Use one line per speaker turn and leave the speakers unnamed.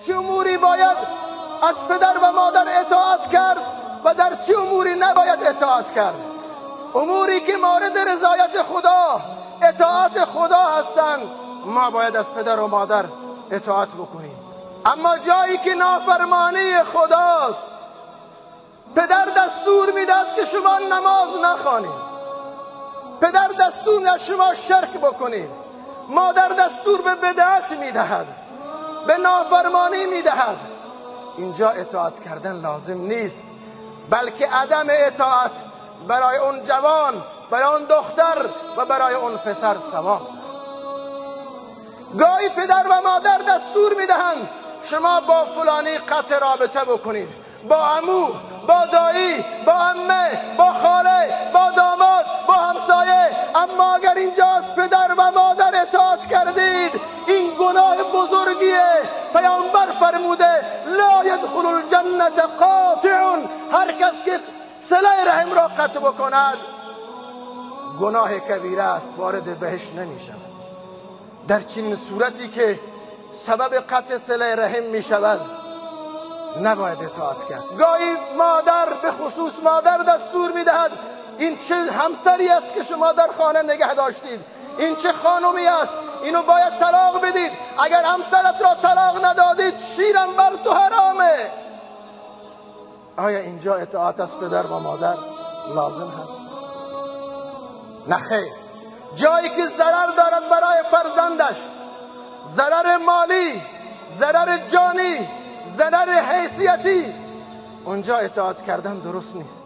چه اموری باید از پدر و مادر اطاعت کرد و در چه اموری نباید اطاعت کرد. اموری که مورد رضایت خدا، اطاعت خدا هستند، ما باید از پدر و مادر اطاعت بکنیم. اما جایی که نافرمانی خداست، پدر دستور میداد که شما نماز نخوانید، پدر دستور میداد شما شرک بکنید، مادر دستور به بدعت میدهد، به نافرمانی میدهد، اینجا اطاعت کردن لازم نیست، بلکه عدم اطاعت برای اون جوان، برای اون دختر و برای اون پسر ثواب. گاهی پدر و مادر دستور میدهند شما با فلانی قطع رابطه بکنید، با عمو، با دایی، با عمه، با خاله، با داماد، با همسایه. اما اگر اینجا از پدر و مادر اطاعت کردید، این گناه بزرگیه. پیامبر فرموده لا یدخل الجنة قاطع، هر کس که صله رحم را قطع بکند گناه کبیره است، وارد بهشت نمی شود. در چنین صورتی که سبب قطع صله رحم می شود نباید اطاعت کرد. گاهی مادر، به خصوص مادر، دستور میدهد این چه همسری است که شما در خانه نگه داشتید، این چه خانمی است، اینو باید طلاق بدید، اگر همسرت را طلاق ندادید شیرم بر تو حرامه. آیا اینجا اطاعت از پدر و مادر لازم هست؟ نه خیر. جایی که ضرر دارد برای فرزندش، ضرر مالی، ضرر جانی، ضرر حیثیتی، اونجا اطاعت کردن درست نیست.